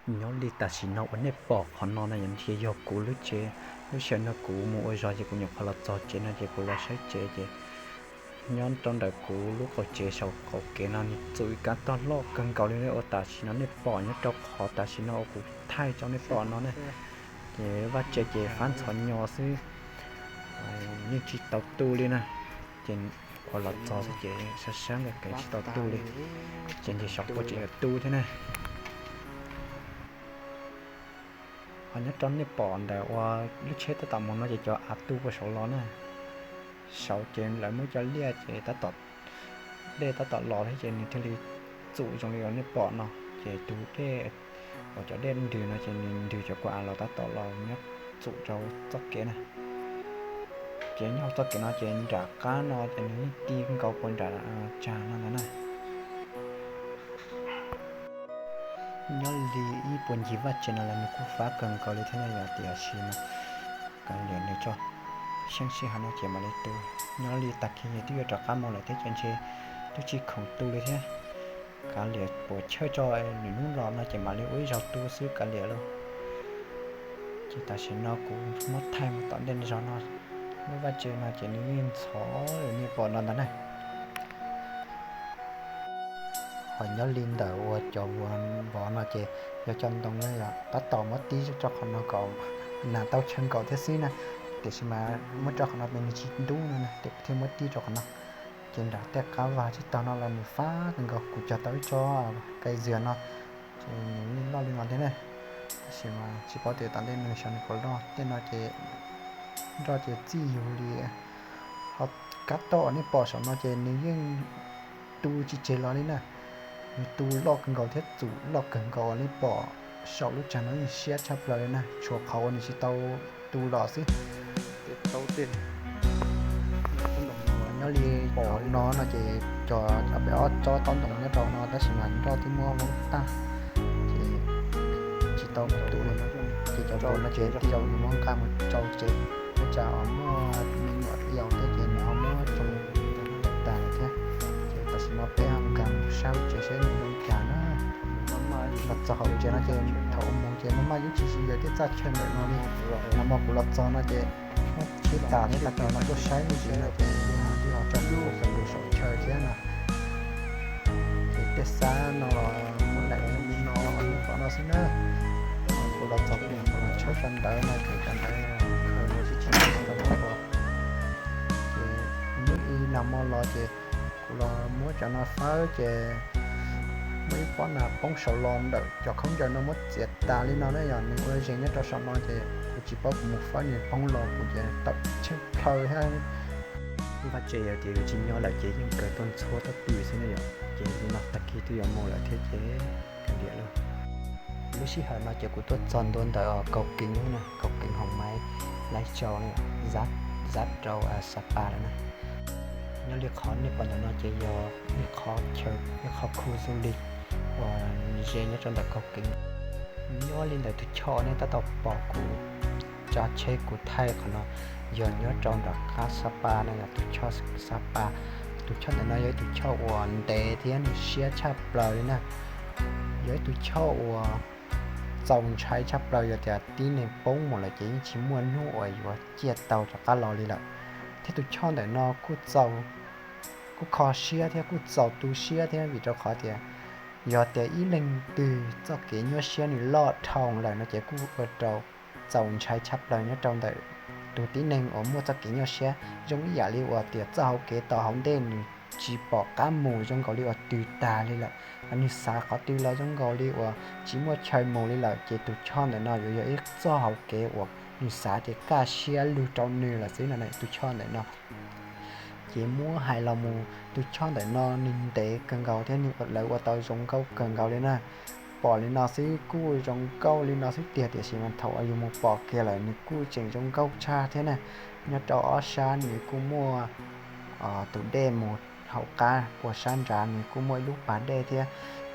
Nyob li tam sim no uas nej pom qhov no no yog kuv lub tsev. Lub sij hawm no kuv mus ua zog ces kuv nyuam qhuav los txog tsev no ces kuv los saib tsev ces nyob rau ntawm kuv lub qaum tsev saum qaum kev no nws txum ib kab tog loj kawg nkaus li uas tam sim no nej pom nyob rau qhov tam sim no uas kuv thaij rau nej pom no ne. Ces vaj tse ces fab ntxhov nyo xwb, yeej tsis tau tu li na. Ces qhuav los txog xwb ces sab sab ntawm kev tsis tau tu li, ces nce saum kuj tseem yuav tu thiab ne. Ho nyob rau nej pom ntawm uas lub tsheb tab tom mus no ces cov av tu puas saud los na. Saud ces lawv muab cov liaj ces tab tom, dej tab tom los thiab ces nws thiaj li txum zoo li uas nej pom no. Ces tus dej uas cov dej ntws no ces nws ntws cov kua av los tab tom los nyob txum rau txoj kev na. Ces nyob hauv txoj kev no ces nram qab no ces nws yeej ti nkaus puag nram tsag no ntag na. Nyob li ib puag ncig vaj tsev no los nws kuj fab kawg nkaus li thiab ne, yog tiam sis mas kav liam nws tso, seb sij hawm no ces mam li tu. Nyob li tag kis twb yuav rov qab mus lawm thiab ces ntshe twb tsis khoom tu li thiab. Kav liam puas chawj tso, nws hnub los no ces mam li ua ib zaug tu xwb kav liam lauj. Ces tam sim no kuv muab thaij mus tom ntej zog no, lub vaj tse no ces nws yeej ntxhov li nej pom no ntag na. Ho nyob li ntawm uas cov vuas vov no ces yog cov ntoo na, yog tab tom muab tib rau qhov no kom nas tau chaw nkaum thiab xwb na, tiam sis mas muab rau qhov no nws tsis ntub no na, ces thiaj muab tib rau qhov no. Ces nram tej qab vag tsis tau no los nws fab kawg nkaus, kuv cog tau ib tsob kai zia no, ces nws yeej loj li no thiab ne. Tab sis mas tsis paub tias tom ntej nws xyov nws puas loj. Tej no ces nroj ces txij yug li, ho kab toj uas nej pom saum no ces nws yeej tu tsis tseg los li na. Nws tu loj kawg nkaus thiab txum loj kawg nkaus uas nej pom saum lub tsag no yeej siab tshaj plaws li na, tshuav qhov uas nws tsis tau tu los xwb. Nyob li pom no no ces cov peb ob tsob taub ntoo nyob rau no tab sis mas nroj twb muab voob tag, ces tsis tau mus tu li. Ces cov vuas no ces tej zaum nws muab nqa mus tsau tsev, ua cas ho muaj me nyuam yaus thiab ces nws ho muab tsau tag lawm thiab. Ces tam sim no peb ho nkag mus sab lub tsev seb nws zoo li cas na. Los txog hauv tsev no ces thaum mus ces maj maj yeej tsis tsis yog tej txaj chaw ntawm no li. Nag hmo kuv los txog no ces muab tsheb tas thiab tag kis no tuaj saib lub tsev no ces twb ho tso lub saum chaw thiab na. Ces tej xab no los muab laim li no, no xwb na. Kuv los txog kuv los tshawb sab ntawd no ces sab ntawd khaws los tsis tshawb tau. Ces muaj ib nag hmo los ces kuv los muab cov no fawb ces muaj ib pob nas poob saud los ntawm cov khaub ncaws no muab txiav tas li no na, yog nws ua ze nyob rau saum no ces kuv tsis paub kuv mus fawb nws poob los kuv ces tawm tsheej plhaw thiab. Vaj tse yog tias yuav tsis nyob lawm ces yeej kawg tuaj ntxhua tuaj pw xwb na yom. Ces li no tag kis twb yuav mus lawm thiab ces kav liam lauj. Lub sij hawm no ces kuv tuaj txog ntua ntawm Kaus Keev na, Kaus Keev Hoom Maiv Laib Tsau, zab rau Sapa lawm na. Nyob li qhov nej pom ntawm no ces yog ib qho chaw, ib qho khu du lịch uas ze nyob rau ntawm Kaus Keev. Nyob li ntawm tus choj nej tab tom pom kuv tsav tsheb kuv thaij qhov no yog nyob rau nram qab Sapa no, yog tus choj Sapa. Tus choj ntawm no yog ib tus choj uas ntev thiab nws siab tshaj plaws li na. Yog ib tus choj uas txaus ntshai tshaj plaws, yog tias tib neeg poob mus lawm ces yeej tsis muaj hnub uas yuav ciaj tau rov qab los li lawm. Thiab tus choj ntawm no kuj txaus, kuj kho siab thiab kuj txaus tu siab thiab, vim rau qhov tias yog tias ib leeg twg txoj kev nyuaj siab nws loj dhau lawm no ces kuj ua rau txaus ntshai tshaj plaws nyob rau ntawm tus tib neeg uas muaj txoj kev nyuaj siab. Zoo ib yam li uas tias txoj hauv kev tom hauv ntej nws tsis pom qab mus, zoo nkaus li uas tws tag li lawm, nws xav qhov twg los zoo nkaus li uas tsis muaj chaw mus li lawm, ces tus choj ntawm no yuav yog ib txoj hauv kev uas nws xav ces kaj siab lug rau nws lawm xwb no, tus choj ntawm no. Ces muab hais los mus tus choj ntawm no nws ntev kawg nkaus thiab nws, lawv ua tau zoo nkauj kawg nkaus li na. Pom li no xwb kuj zoo nkauj li no xwb tiag, tiam sis mas thaum uas yus mus pom kiag lawm nws kuj tseem zoo nkauj tshaj thiab na. Nyob rau ob sab nws kuj muaj tus dej mus hauv qab, ua sab nrad nws kuj muaj ib lub pas dej thiab.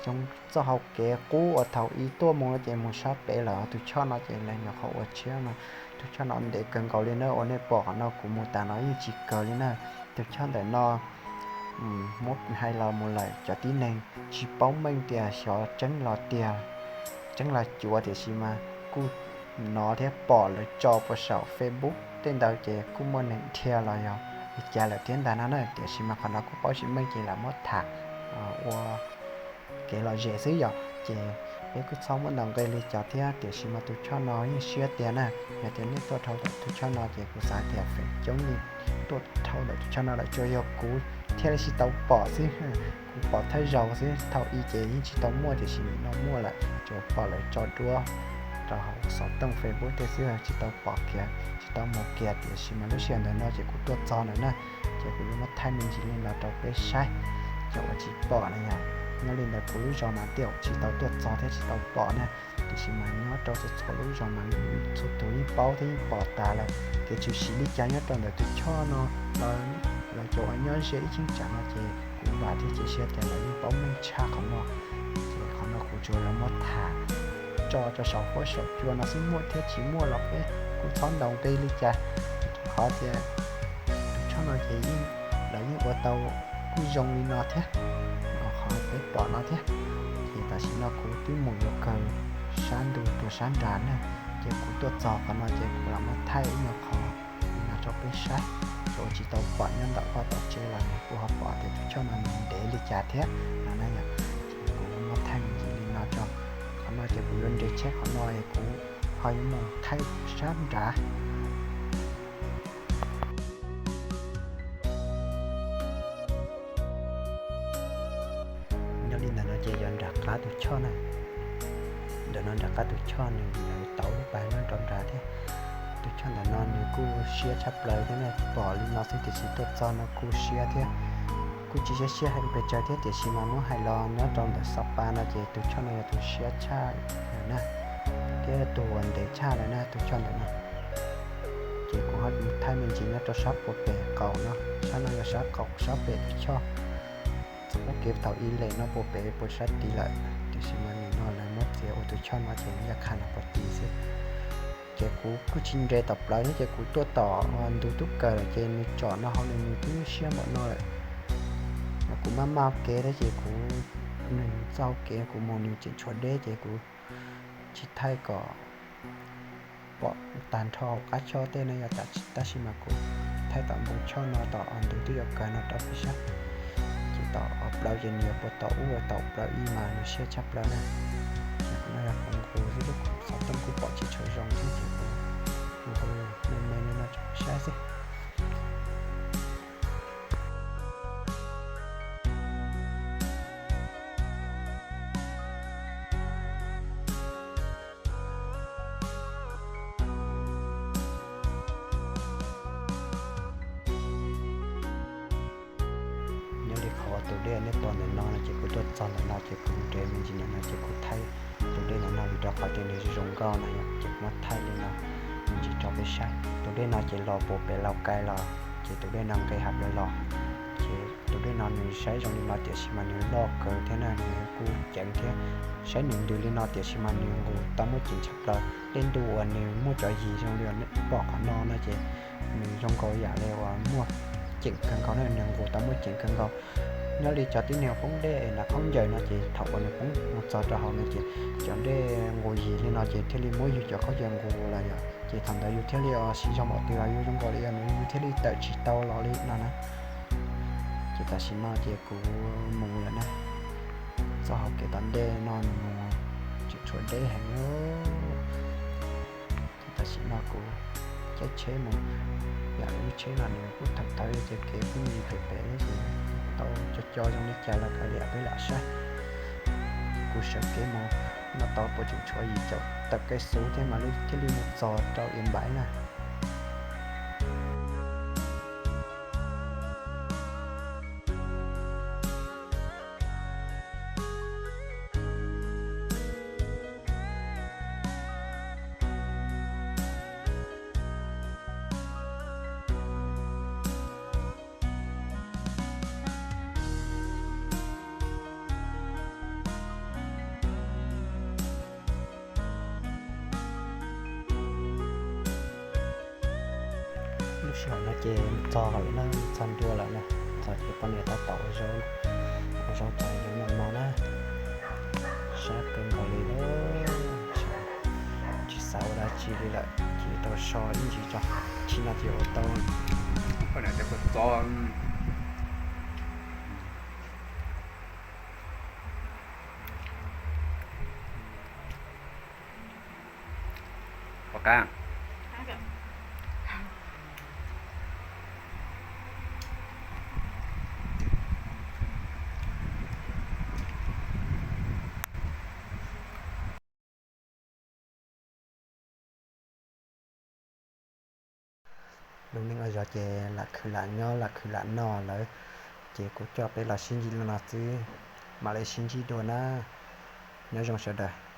Zoo txoj hauv kev qub uas thaum ub tuaj mus no ces mus sab pem lawm, tus choj no ces lawv nyuam qhuav ua tshiab no. Tus choj no ntev kawg nkaus li na, uas nej pom qhov no kuv mus tas no yeej tsis kawg li na. Tus choj ntawm no muab hais los mus lawm cov tib neeg tsis paub meej tias xyov tseeb los tiag. tseeb los cuav tiam sis mas kuj hnov thiab pom lawv tso puas saum Facebook tej ntawd ces kuj muaj neeg dhia los yog li cas lawm thiab ntag no na. Tiam sis mas qhov no kuj paub tsis meej ces lam muab tham ua kev lom zem xwb yom. Ces peb kuj txhob muab ntaus nqi li cas thiab, tiam sis mas tus choj no yeej siab tiag na. Yog tias nej tuaj dhau tus choj no ces kuv xav tias feem coob li tuaj dhau ntawm tus choj no lawm, tsuas yog kuv thiaj li tsis tau pom xwb. Kuv pom thawj zaug xwb, thaum ub ces yeej tsis tau muaj, tiam sis nim no muaj lawm, tsuas pom lawv tso duab rau hauv xov tooj Facebook tej xwb, tsis tau pom kiag, tsis tau mus kiag. Tiam sis mas lub sij hawm ntawm no ces kuv tuaj txog ntawm na, ces kuv yuav muab thaij me ntsis li no rau peb saib, cov uas tsis pom na yom. Nyob li ntawd kuv lub zos mas tej zaum tsis tau tuaj txog thiab tsis tau pom na, tiam sis mas nyob rau txhua txhua lub zos mas txhua tus yeej paub thiab yeej pom tas lawm. Kev tshwm sim li cas nyob rau ntawm tus choj no los lawv cov uas nyob ze ib cheeb tsam no ces kuv vam thiab cia siab tias lawv yeej paub meej tshaj qhov no. Ces qhov no kuv tsuas los muab tham tso rau saum huab saum cua no xwb, muaj thiab tsis muaj los peb kuj txhob ntaus nqi li cas. Qhov tias tus choj no ces yeej, lawv yeej ua tau kuj zoo li no thiab, qhov peb pom no thiab. Ces tam sim no kuv twb mus yuav kawg sab ntuj rau sab nrad na, ces kuv tuaj txog qhov no ces kuv los muab thaij ib nyuag qhov li no rau peb saib, cov uas tsis tau pom nyob ntawm vaj tom tsev los nws kuj ho pom tias tus choj no nws ntev li cas thiab no na yom. Ces kuv muab thaij me ntsis li no rau, qhov no ces kuv yuav nres tsheb qhov no es kuv ho yuav mus thaij sab nrad. Nyob li ntawm no ces yog nram qab tus choj na. Ntawm no nram qab tus choj nws tau lub pas nyob rau nrad thiab. Tus choj ntawm no nws kuj siab tshaj plaws thiab na, pom li no xwb tiam sis tuaj txog no kuj siab thiab. Kuj tsis siab siab hais pes tsawg thiab, tiam sis mas muab hais los nyob rau ntawm Xab Pas no ces tus choj no yog tus siab tshaj lawm na, thiab tus uas ntev tshaj lawm na, tus choj ntawm no. Ces kuv ho thaij me ntsis nyob rau sab puag pem qaum no, sab no yog sab qaum sab pem tus choj. Txoj kev thaum ub lem no puag pem puag sab tid lawm, tiam sis mas nim no lawv muab txiav ua tus choj no ces yaj kha no puag tid xwb. Ces kuv kuj tsis nres tom plawv thiab, ces kuv tuaj tom ntug tub kawg lawm ces nws tsom no hauv nws nws twb siab npaum no lawm. Kuv maj maj kev thiab ces kuv, nws txoj hau kev kuv mus nws tseem tshuav deb ces kuv tsis thaij kom pom tag nrho hauv qab choj tej no yog, tab sis mas kuv thaij tom npoo choj no tom ntug twb yuav kawg no rau peb saib. Ces tom plawv ces nws yuav puas tom ub ua tom plawv ib mas nws siab tshaj plaws na. Ces kuv no yog kuv nqus xwb, lub xov tooj kuj pom tsis tshua zoo thiab ces kuv nqus me me li no rau peb saib xwb. Nyob li qhov tus dej nej pom ntawm no no ces kuv tuaj txog ntawm no ces kuv nres me ntsis ntawm no ces kuv thaij tus dej ntawm no vim rau qhov tias nws zoo nkauj no yom, ces kuv muab thaij li no me ntsis rau peb saib. Tus dej no ces los puag pem Lauj Kaim los, ces tus dej no nqes hav plaws los. Ces tus dej no nws saib zoo li no tiam sis mas nws loj kawg thiab na, nws kuj ceev thiab. Saib nws ntws li no tiam sis mas nws nqus tau muaj ceem tshaj plaws. Tej ntu uas nws muaj cov yig zoo li uas pom qhov no no ces nws zoo nkaus yam li uas muaj ceem kawg nkaus na, nws nqus tau muaj ceem kawg nkaus. Nyob li cov tib neeg poob dej nram khaub ncaws no ces thaum uas nws poob mus txog rau hauv no ces cov dej nqus yig li no ces thiaj li muab yus cov khaub ncaws nqus los yom, ces thaum ntawd yus thiaj li siv zog npaum twg los yus zoo nkaus li yus thiaj li tawm tsis tau los li no na. Ces tam sim no ces kuv mus lawm na, txoj hauv kev tom ntej no nws mus tseem tshuav deb heev. Ces tam sim no kuv caij tsheb mus, yam li lub tsheb no nws kuj thawv thawv ces kev kuj me pem pem ces tau co co zoo li cas los kav liam peb lam saib. Kuv sawv kev mus no tau puas tseem tshuav yim caum tawm kais xus thiab mas thiaj li mus txog rau Iab Npaim na. Lub sij hawm no ces txog lawm na, txog ntua lawm na, txog ces poj niam tab tom ua zaub, ua zaub tso zoo no no na, sab kawg nkaus li lauj. Tsis li lawm, tsis tau so ib ntsis tso, tsis no ces ua tau. Lub neej ua zog ces lam khwv lam nyob lam khwv lam noj lawm, ces kuv coj peb los sib ntsib li no xwb, mam li sib ntsib dua na. Nyob zoo sawv daws.